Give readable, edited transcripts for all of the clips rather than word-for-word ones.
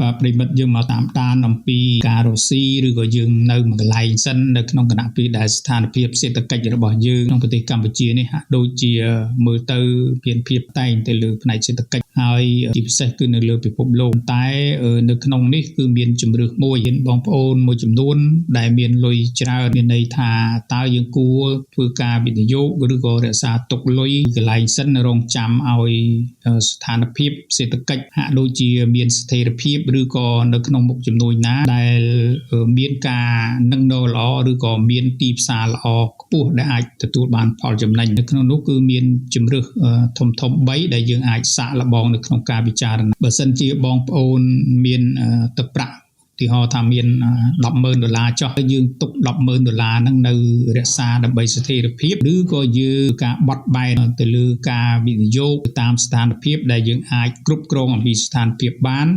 បាទប្រិយមិត្តយើងមកតាមដានអំពីការរកស៊ីឬក៏យើងនៅមួយកន្លែងសិននៅក្នុងគណៈពេលដែលស្ថានភាពសេដ្ឋកិច្ចរបស់យើងក្នុងប្រទេសកម្ពុជានេះហាក់ដូចជាមើលទៅមានភាពតែងទៅលើផ្នែកសេដ្ឋកិច្ចហើយជាពិសេសគឺនៅលើពិភពលោកតែនៅក្នុងនេះគឺមានជំរឿសមួយមានបងប្អូនមួយចំនួនដែលមានលុយច្រើនមានន័យថាតើយើងគួរធ្វើការវិនិយោគឬក៏រក្សាទុកលុយកន្លែងសិនរងចាំឲ្យស្ថានភាពសេដ្ឋកិច្ចហាក់ដូចជាមានស្ថិរភាពឬក៏នៅក្នុងមុខជំនួញណាដែលមានការនឹងនល្អឬក៏មានទីផ្សារល្អខ្ពស់ដែលអាចទទួលបានផលចំណេញនៅក្នុងនោះគឺមានជំរើសធំធំ3ដែលយើងអាចសាកល្បងនៅក្នុងការពិចារណាបើសិនជាបងប្អូនមានទឹកប្រាក់ឧទាហរណ៍ថាមាន100000ដុល្លារចុះយើងទុក100000ដុល្លារហ្នឹងនៅរក្សាដើម្បីស្ថិរភាពឬក៏យើងការបត់បែនទៅលើការវិនិយោគតាមស្ថានភាពដែលយើងអាចគ្រប់គ្រងអំពីស្ថានភាពបាន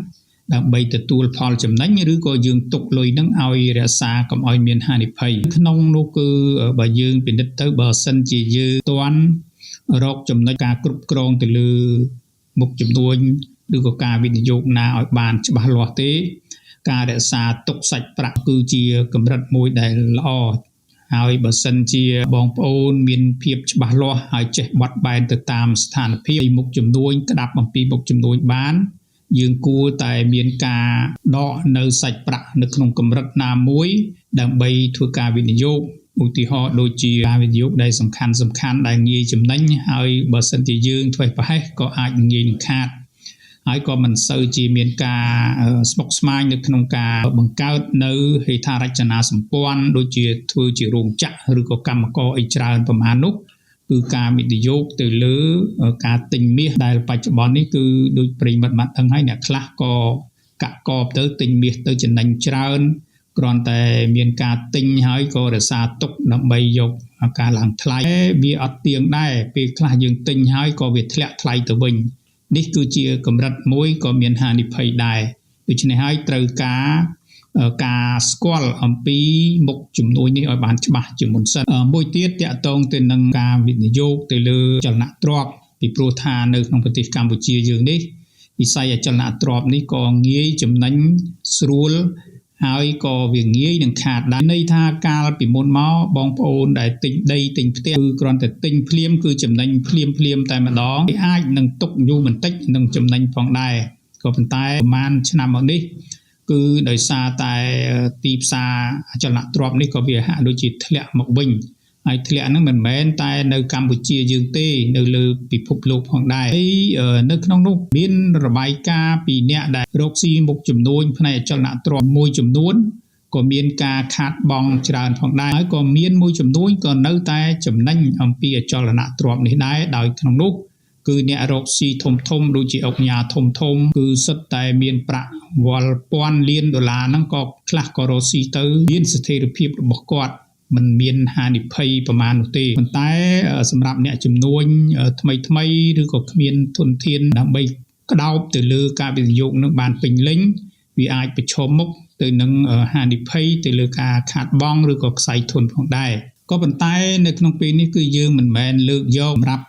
ដើម្បីទទួលផលចំណេញឬក៏យើងទុកលុយនឹងឲ្យរក្សាកុំឲ្យមានហានិភ័យក្នុងនោះគឺបើយើងពិនិត្យទៅបើសិនជាយើងទាន់រកចំណុចការគ្រប់គ្រងទៅលើមុខជំនួញឬក៏ការវិនិយោគណាឲ្យបានច្បាស់លាស់ទេការរក្សាទុកសាច់ប្រាក់គឺជាកម្រិតមួយដែលល្អហើយបើសិនជាបងប្អូនមានភាពច្បាស់លាស់ហើយចេះបត់បែនទៅតាមស្ថានភាពមុខជំនួញក្តាប់អំពីមុខជំនួញបានយើងគួរតែមានការដកនៅសាច់ប្រាក់នៅក្នុងកម្រិតណាមួយដើម្បីធ្វើការវិនិយោគឧទាហរណ៍ដូចជាការវិនិយោគដែលសំខាន់សំខាន់ដែលងាយចំណេញហើយបើសិនជាយើងធ្វេសប្រហែសក៏អាចងាយនឹងខាតហើយក៏មិនសូវជាមានការស្មុគស្មាញនៅក្នុងការបង្កើតនៅហេដ្ឋារចនាសម្ព័ន្ធដូចជាធ្វើជារោងចក្រឬក៏កម្មករអីច្រើនប្រហែលនោះគឺការវិនិយោគទៅលើការទិញមាសដែលបច្ចុប្បន្ននេះគឺដូចប្រិយមិត្តបានដឹងហើយអ្នកខ្លះក៏កាក់កបទៅទិញមាសទៅចំណេញច្រើនគ្រាន់តែមានការទិញហើយក៏រក្សាទុកដើម្បីយកការឡើងថ្លៃវាអត់ទៀងដែរពេលខ្លះយើងទិញហើយក៏វាធ្លាក់ថ្លៃទៅវិញនេះគឺជាកម្រិតមួយក៏មានហានិភ័យដែរដូច្នេះហើយត្រូវការការស្គាល់អំពីមុខជំនួញនេះឲ្យបានច្បាស់ជាមុនសិនមួយទៀតតកតងទៅនឹងការវិនិយោគទៅលើចលនទ្រព្យពីព្រោះថានៅក្នុងប្រទេសកម្ពុជាយើងនេះវិស័យអចលនទ្រព្យនេះក៏ងាយចំណេញស្រួលហើយក៏វាងាយនឹងខាតដែរន័យថាកាលពីមុនមកបងប្អូនដែលទិញដីទិញផ្ទះគឺគ្រាន់តែទិញភ្លាមគឺចំណេញភ្លាមភ្លាមតែម្ដងអាចនឹងទុកយូរបន្តិចនឹងចំណេញផងដែរក៏ប៉ុន្តែប្រហែលឆ្នាំមកនេះគឺដោយសារតែទីផ្សារអចលនទ្រព្យនេះក៏វាហាក់ដូចជាធ្លាក់មកវិញហើយធ្លាក់ហ្នឹងមិនមែនតែនៅកម្ពុជាយើងទេនៅលើពិភពលោកផងដែរហើយនៅក្នុងនោះមានរបាយការណ៍ពីអ្នកដែលរកស៊ីមុខជំនួញផ្នែកអចលនទ្រព្យមួយចំនួនក៏មានការខាតបង់ច្រើនផងដែរហើយក៏មានមួយចំនួនក៏នៅតែចំណេញអំពីអចលនទ្រព្យនេះដែរដោយក្នុងនោះគឺអ្នករកស៊ីធំធំដូចជាអុកញ៉ាធំធំគឺសុទ្ធតែមានប្រាក់វល់ពាន់លានដុល្លារហ្នឹងក៏ខ្លះក៏រកស៊ីទៅមានស្ថិរភាពរបស់គាត់មិនមានហានិភ័យប្រមាណនោះទេប៉ុន្តែសម្រាប់អ្នកជំនួញថ្មីថ្មីឬក៏គ្មានធនធានដើម្បីក្តោបទៅលើការវិនិយោគនឹងបានពេញលេញវាអាចប្រឈមមុខទៅនឹងហានិភ័យទៅលើការខាតបង់ឬក៏ខ្សែធនផងដែរក៏ប៉ុន្តែនៅក្នុងពេលនេះគឺយើងមិនមែនលើកយកសម្រាប់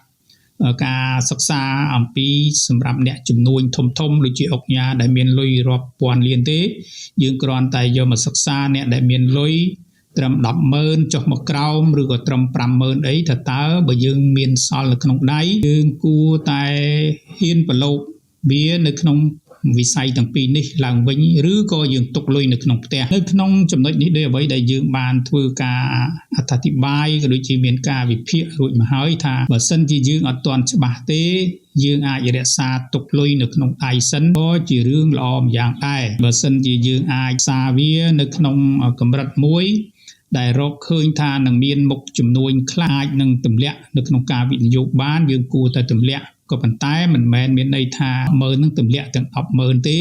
ការសិក្សាអំពីសម្រាប់អ្នកជំនួញធំធំដូចជាអុកញ៉ាដែលមានលុយរាប់ពាន់លានទេយើងគ្រាន់តែយកមកសិក្សាអ្នកដែលមានលុយត្រឹម100000ចុះមកក្រោមឬក៏ត្រឹម50000អីថាតើបើយើងមានសល់នៅក្នុងដៃយើងគួរតែហ៊ានប្រឡូកវានៅក្នុងវិស័យទាំងពីរនេះឡើងវិញឬក៏យើងទុកលុយនៅក្នុងផ្ទះនៅក្នុងចំណុចនេះដោយអ្វីដែលយើងបានធ្វើការអត្ថាធិប្បាយក៏ដូចជាមានការវិភាគរួចមកហើយថាបើសិនជាយើងអត់ទាន់ច្បាស់ទេយើងអាចរក្សាទុកលុយនៅក្នុងដៃសិនក៏ជារឿងល្អម្យ៉ាងដែរបើសិនជាយើងអាចសារវានៅក្នុងកម្រិតមួយដែលរកឃើញថានឹងមានមុខជំនួញខ្លះអាចនឹងទម្លាក់នៅក្នុងការវិនិយោគបានយើងគួរតែទម្លាក់ក៏ប៉ុន្តែមិនមែនមានន័យថាម៉ឺននឹងទម្លាក់ទាំង100000ទេ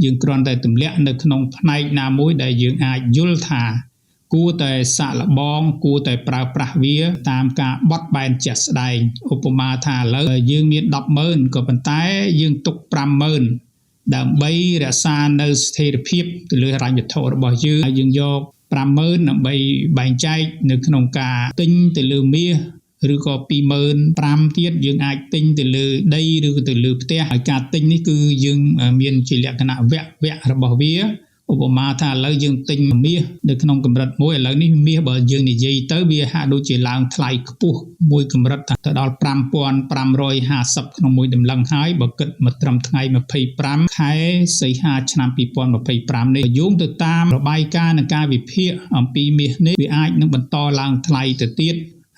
យើងគ្រាន់តែទម្លាក់នៅក្នុងផ្នែកណាមួយដែលយើងអាចយល់ថាគួរតែសាកល្បងគួរតែប្រើប្រាស់វាតាមការបត់បែនជាក់ស្ដែងឧបមាថាឥឡូវយើងមាន100000ក៏ប៉ុន្តែយើងទុក50000ដើម្បីរក្សានៅស្ថិរភាពទៅលើហិរញ្ញវត្ថុរបស់យើងហើយយើងយក50000ដើម្បីបែងចែកនៅក្នុងការទិញទៅលើមាស ឬក៏25,000ទៀតយើងអាចទិញទៅលើដីឬក៏ទៅលើផ្ទះហើយការទិញនេះគឺយើងមានជាលក្ខណៈវគ្គវគ្គរបស់វាឧបមាថាឥឡូវយើងទិញមាសនៅក្នុងកម្រិតមួយឥឡូវនេះមាសបើយើងនិយាយទៅវាហាក់ដូចជាឡើងថ្លៃខ្ពស់មួយកម្រិតទៅដល់5550ក្នុងមួយតម្លឹងហើយបើគិតមកត្រឹមថ្ងៃ25ខែសីហាឆ្នាំ2025នេះយោងទៅតាមរបាយការណ៍និងការវិភាគអំពីមាសនេះវាអាចនឹងបន្តឡើងថ្លៃទៅទៀត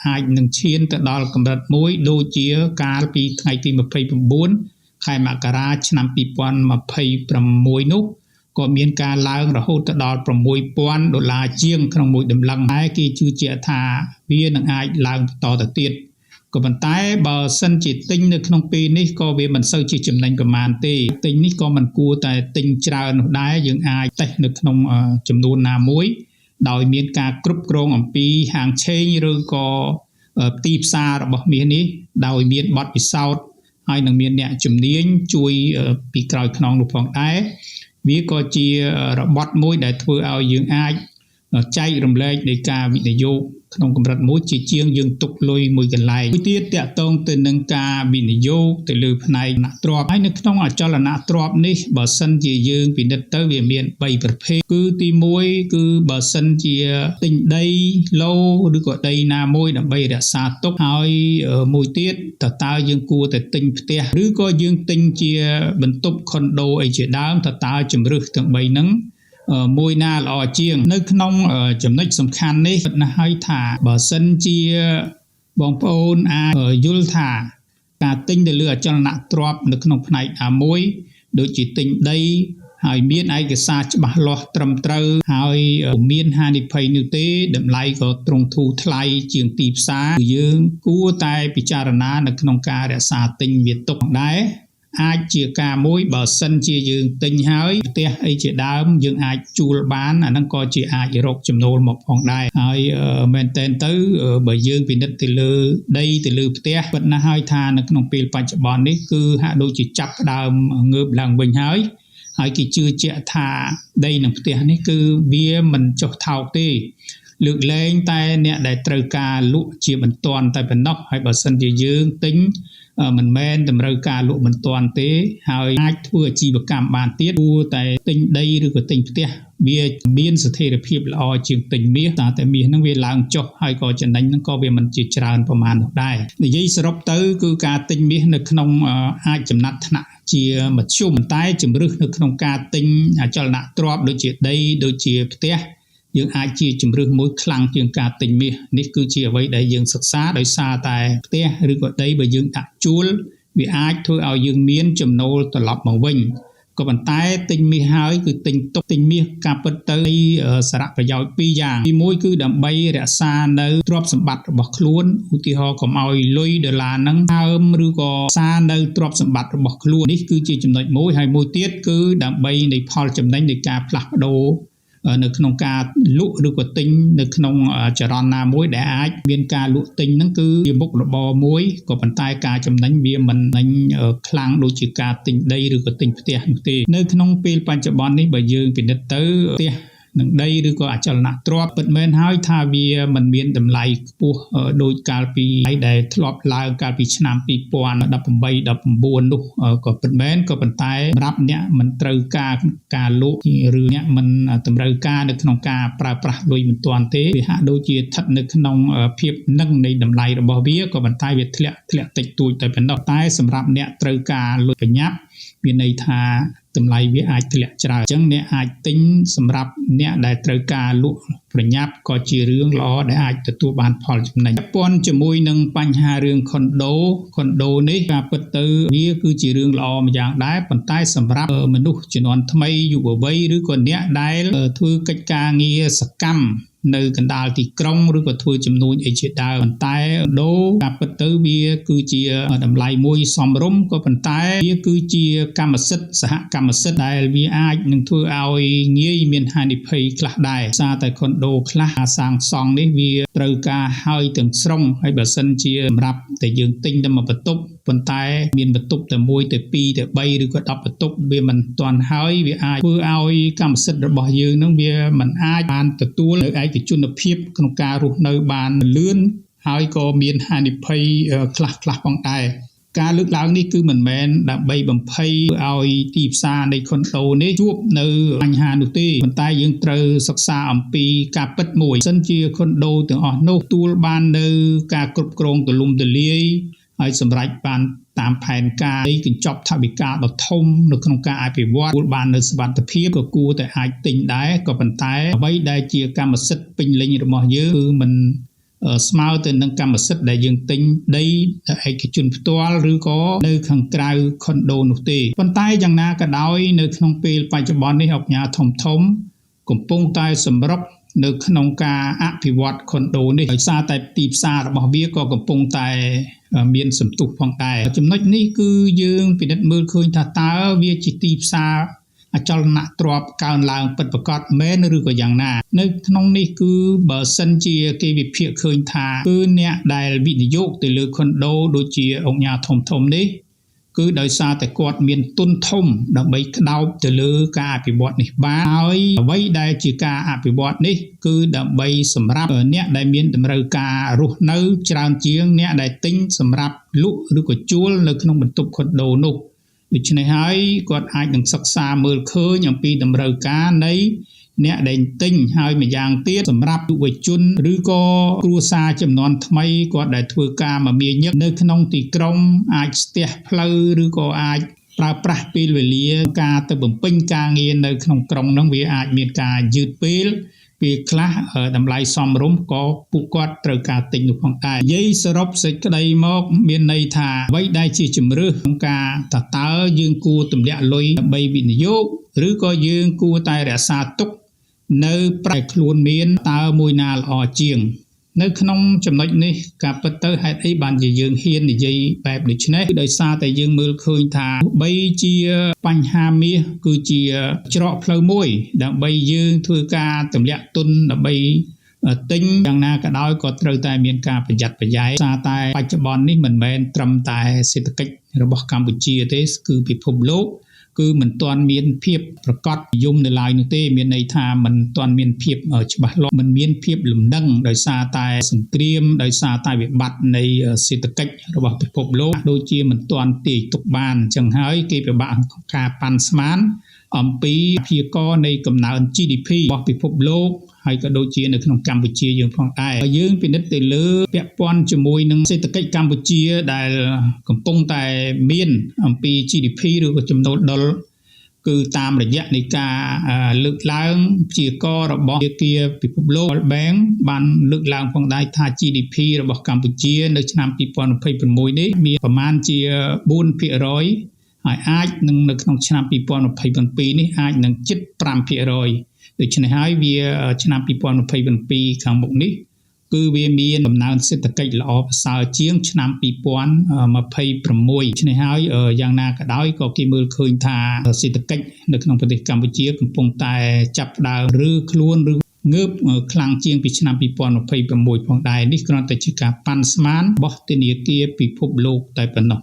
អាចនឹងឈានទៅដល់កម្រិតមួយដូចជាកាលពីថ្ងៃទី29ខែមករាឆ្នាំ2026នោះក៏មានការឡើងរហូតទៅដល់6000ដុល្លារជាងក្នុងមួយតម្លឹងហើយគេជឿជាក់ថាវានឹងអាចឡើងបន្តទៅទៀតក៏ប៉ុន្តែបើសិនជាទិញនៅក្នុងពេលនេះក៏វាមិនសូវជាចំណេញប្រមាណទេទិញនេះក៏មិនគួរតែទិញច្រើននោះដែរយើងអាចតេស្តនៅក្នុងចំនួនណាមួយដោយមានការគ្រប់គ្រងអំពីហាងឆេងឬក៏ទីផ្សាររបស់មាសនេះដោយមានបទពិសោធន៍ហើយនឹងមានអ្នកជំនាញជួយពីក្រោយខ្នងនោះផងដែរវាក៏ជារបត់មួយដែលធ្វើឲ្យយើងអាចចែករំលែកនៃការវិនិយោគក្នុងកម្រិតមួយជាជាងយើងទុកលុយមួយកន្លែងមួយទៀតតាក់ទងទៅនឹងការវិនិយោគទៅលើផ្នែកនទ្រព្យហើយនៅក្នុងអចលនទ្រព្យនេះបើសិនជាយើងពិនិត្យទៅវាមាន3ប្រភេទគឺទី1គឺបើសិនជាទិញដីឡូឬក៏ដីណាមួយដើម្បីរក្សាទុកហើយមួយទៀតតើយើងគួរតែទិញផ្ទះឬក៏យើងទិញជាបន្ទប់ខុនដូអីជាដើមតើជំរើសទាំង3ហ្នឹងមួយណាល្អជាងនៅក្នុងចំណុចសំខាន់នេះពិតណាស់ហើយថាបើសិនជាបងប្អូនអាចយល់ថាការទិញទៅលើអចលនទ្រព្យនៅក្នុងផ្នែកណាមួយដូចជាទិញដីហើយមានឯកសារច្បាស់លាស់ត្រឹមត្រូវហើយមានហានិភ័យនោះទេតម្លៃក៏ត្រង់ធូរថ្លៃជាងទីផ្សារយើងគួរតែពិចារណានៅក្នុងការរក្សាទិញវាទុកដែរអាចជាការមួយបើសិនជាយើងទិញហើយផ្ទះអីជាដើមយើងអាចជួលបានអាហ្នឹងក៏ជាអាចរកចំណូលមកផងដែរហើយមែនតើទៅបើយើងពិនិត្យទៅលើដីទៅលើផ្ទះពិតណាស់ហើយថានៅក្នុងពេលបច្ចុប្បន្ននេះគឺហាក់ដូចជាចាប់ផ្ដើមងើបឡើងវិញហើយហើយគេជឿជាក់ថាដីនិងផ្ទះនេះគឺវាមិនចុះថោកទេលើកលែងតែអ្នកដែលត្រូវការលក់ជាបន្ទាន់តែប៉ុណ្ណោះហើយបើសិនជាយើងទិញមិនមែនតម្រូវការលក់បន្ទាន់ទេហើយអាចធ្វើអាជីវកម្មបានទៀតគួរតែទិញដីឬក៏ទិញផ្ទះវាមានស្ថិរភាពល្អជាងទិញមាសតែមាសហ្នឹងវាឡើងចុះហើយក៏ចំណេញហ្នឹងក៏វាមិនជាច្រើនប្រមាណនោះដែរនិយាយសរុបទៅគឺការទិញមាសនៅក្នុងអាចចំណាត់ថ្នាក់ជាមធ្យមតែជំរើសនៅក្នុងការទិញអចលនទ្រព្យដូចជាដីដូចជាផ្ទះយើងអាចជាជំរើសមួយខ្លាំងជាងការទិញមាសនេះគឺជាអ្វីដែលយើងសិក្សាដោយសារតែផ្ទះឬក៏ដីបើយើងដាក់ជួលវាអាចធ្វើឲ្យយើងមានចំណូលត្រឡប់មកវិញក៏ប៉ុន្តែទិញមាសហើយគឺទិញទុកទិញមាសការពិតទៅសារៈប្រយោជន៍ពីរយ៉ាងទីមួយគឺដើម្បីរក្សានៅទ្រព្យសម្បត្តិរបស់ខ្លួនឧទាហរណ៍កុំឲ្យលុយដុល្លារហ្នឹងហើមឬក៏សារនៅទ្រព្យសម្បត្តិរបស់ខ្លួននេះគឺជាចំណុចមួយហើយមួយទៀតគឺដើម្បីនៃផលចំណេញនៃការផ្លាស់ប្ដូរនៅក្នុងការលក់ឬក៏ទិញនៅក្នុងចរន្តណាមួយដែលអាចមានការលក់ទិញហ្នឹងគឺជាមុខរបរមួយក៏ប៉ុន្តែការចំណេញវាមិនចំណេញខ្លាំងដូចជាការទិញដីឬក៏ទិញផ្ទះនោះទេនៅក្នុងពេលបច្ចុប្បន្ននេះបើយើងពិនិត្យទៅផ្ទះនឹងដីឬក៏អចលនទ្រព្យពិតមែនហើយថាវាមិនមានតម្លៃខ្ពស់ដូចកាលពីដែលធ្លាប់ឡើងកាលពីឆ្នាំ2018 19នោះក៏ពិតមែនក៏ប៉ុន្តែសម្រាប់អ្នកមិនត្រូវការការលក់ឬអ្នកមិនតម្រូវការនៅក្នុងការប្រើប្រាស់លុយមិនទាន់ទេវាហាក់ដូចជាស្ថិតនៅក្នុងភាពនឹងនៃតម្លៃរបស់វាក៏ប៉ុន្តែវាធ្លាក់តិចតួចតែប៉ុណ្ណោះតែសម្រាប់អ្នកត្រូវការលុយប្រញាប់មានន័យថាតម្លៃវាអាចធ្លាក់ច្រើនអញ្ចឹងអ្នកអាចទិញសម្រាប់អ្នកដែលត្រូវការលក់ប្រញាប់ក៏ជារឿងល្អដែលអាចទទួលបានផលចំណេញពាក់ព័ន្ធជាមួយនឹងបញ្ហារឿងខុនដូនេះការពិតទៅវាគឺជារឿងល្អម្យ៉ាងដែរប៉ុន្តែសម្រាប់មនុស្សជំនាន់ថ្មីយុវវ័យឬក៏អ្នកដែលធ្វើកិច្ចការងារសកម្មនៅកណ្ដាលទីក្រុងឬក៏ធ្វើជំនួញអីជាដើមប៉ុន្តែដូការពិតទៅវាគឺជាតម្លៃមួយសមរម្យក៏ប៉ុន្តែវាគឺជាកម្មសិទ្ធិសហកម្មសិទ្ធិដែលវាអាចនឹងធ្វើឲ្យងាយមានហានិភ័យខ្លះដែរសារតែខុនដូខ្លះសាងសង់នេះវាត្រូវការហើយទាំងស្រុងហើយបើសិនជាសម្រាប់តែយើងទិញតែមួយបន្ទប់ប៉ុន្តែមានបន្ទប់តែ1ទៅ2ទៅ3ឬក៏10បន្ទប់វាមិនទាន់ហើយវាអាចធ្វើឲ្យកម្មសិទ្ធិរបស់យើងនឹងវាមិនអាចបានទទួលនៅឯកជនភាពក្នុងការរស់នៅបានលឿន ហើយក៏មានហានិភ័យខ្លះខ្លះផងដែរការលើកឡើងនេះគឺមិនមែនដើម្បីបំភ័យឲ្យទីផ្សារនៃខុនដូនេះជួបនៅបញ្ហានោះទេប៉ុន្តែយើងត្រូវសិក្សាអំពីការពិតមួយសិនជាខុនដូទាំងអស់នោះទទួលបាននៅការគ្រប់គ្រងទូលំទូលាយហើយសម្រេចបានតាមផែនការនៃកញ្ចប់ថវិកាដ៏ធំនៅក្នុងការអភិវឌ្ឍទទួលបាននៅសុវត្ថិភាពក៏គួរតែអាចទិញដែរក៏ប៉ុន្តែអ្វីដែលជាកម្មសិទ្ធិពេញលេញរបស់យើងគឺមិនស្មើទៅនឹងកម្មសិទ្ធិដែលយើងទិញដីឯកជនផ្ទាល់ឬក៏នៅខាងក្រៅខុនដូនោះទេប៉ុន្តែយ៉ាងណាក៏ដោយនៅក្នុងពេលបច្ចុប្បន្ននេះអង្គការធំធំកំពុងតែសម្រុកនៅក្នុងការអភិវឌ្ឍខុនដូនេះដោយសារតែទីផ្សាររបស់វាក៏កំពុងតែមានសន្ទុះផងដែរចំណុចនេះគឺយើងពិនិត្យមើលឃើញថាតើវាជាទីផ្សារអចលនទ្រព្យកើនឡើងពិតប្រាកដមែនឬក៏យ៉ាងណានៅក្នុងនេះគឺបើសិនជាគេវិភាគឃើញថាគឺអ្នកដែលវិនិយោគទៅលើខុនដូដូចជាអង្គការធំធំនេះគឺដោយសារតែគាត់មានទុនធំដើម្បីក្តោបទៅលើការអភិវឌ្ឍនេះបានហើយអ្វីដែលជាការអភិវឌ្ឍនេះគឺដើម្បីសម្រាប់អ្នកដែលមានតម្រូវការរស់នៅច្រើនជាងអ្នកដែលទិញសម្រាប់លក់ឬក៏ជួលនៅក្នុងបន្ទប់ខុនដូនោះដូច្នេះហើយគាត់អាចនឹងសិក្សាមើលឃើញអំពីតម្រូវការនៃអ្នកដែលទិញហើយម្យ៉ាងទៀតសម្រាប់យុវជនឬក៏គ្រួសារចំនួនថ្មីគាត់ដែលធ្វើការមមាញឹកនៅក្នុងទីក្រុងអាចស្ទះផ្លូវឬក៏អាចប្រើប្រាស់ពេលវេលាការទៅបំពេញការងារនៅក្នុងក្រុងហ្នឹងវាអាចមានការយឺតពេលពេលខ្លះតម្លៃសមរម្យក៏ពួកគាត់ត្រូវការទិញនោះផងដែរនិយាយសរុបសេចក្តីមកមានន័យថាអ្វីដែលជាជំរឿសក្នុងការតើយើងគួរទម្លាក់លុយដើម្បីវិនិយោគឬក៏យើងគួរតែរក្សាទុកនៅប្រែខ្លួនមានតើមួយណាល្អជាងនៅក្នុងចំណុចនេះការពិតទៅហេតុអីបានជាយើងហ៊ាននិយាយបែបដូចនេះគឺដោយសារតែយើងមើលឃើញថាបីជាបញ្ហាមាសគឺជាច្រកផ្លូវមួយដើម្បីយើងធ្វើការទម្លាក់ទុនដើម្បីទិញយ៉ាងណាក៏ដោយក៏ត្រូវតែមានការប្រយ័ត្នប្រយែងសារតែបច្ចុប្បន្ននេះមិនមែនត្រឹមតែសេដ្ឋកិច្ចរបស់កម្ពុជាទេគឺពិភពលោកគឺមិនទាន់មានភាពប្រកបនិយមនៅឡើយនោះទេមានន័យថាមិនទាន់មានភាពច្បាស់លាស់មិនមានភាពលំនឹងដោយសារតែសង្គ្រាមដោយសារតែវិបត្តិនៃសេដ្ឋកិច្ចរបស់ពិភពលោកដូចជាមិនទាន់ទាយទុកបានអញ្ចឹងហើយគេពិបាកក្នុងការប៉ាន់ស្មានអំពីព្យាករណ៍នៃកំណើន GDP របស់ពិភពលោកហើយក៏ដូចជានៅក្នុងកម្ពុជាយើងផងដែរយើងពិនិត្យទៅលើពាក់ព័ន្ធជាមួយនឹងសេដ្ឋកិច្ចកម្ពុជាដែលកំពុងតែមានអំពី GDP ឬក៏ចំណូលដុលគឺតាមរយៈនៃការលើកឡើងព្យាករណ៍របស់ធនាគារពិភពលោក World Bank បានលើកឡើងផងដែរថា GDP របស់កម្ពុជានៅឆ្នាំ2026នេះមានប្រមាណជា4%ហើយអាចនឹងនៅក្នុងឆ្នាំ2027នេះអាចនឹងជិត5%ដូច្នេះហើយវាឆ្នាំ2027ខាងមុខនេះគឺវាមានកំណើនសេដ្ឋកិច្ចល្អប្រសើរជាងឆ្នាំ2026នេះហើយយ៉ាងណាក៏ដោយក៏គេមើលឃើញថាសេដ្ឋកិច្ចនៅក្នុងប្រទេសកម្ពុជាកំពុងតែចាប់ផ្ដើមឬខ្លួនឬងើបខ្លាំងជាងពីឆ្នាំ2026ផងដែរនេះគ្រាន់តែជាការប៉ាន់ស្មានរបស់ធនាគារពិភពលោកតែប៉ុណ្ណោះ។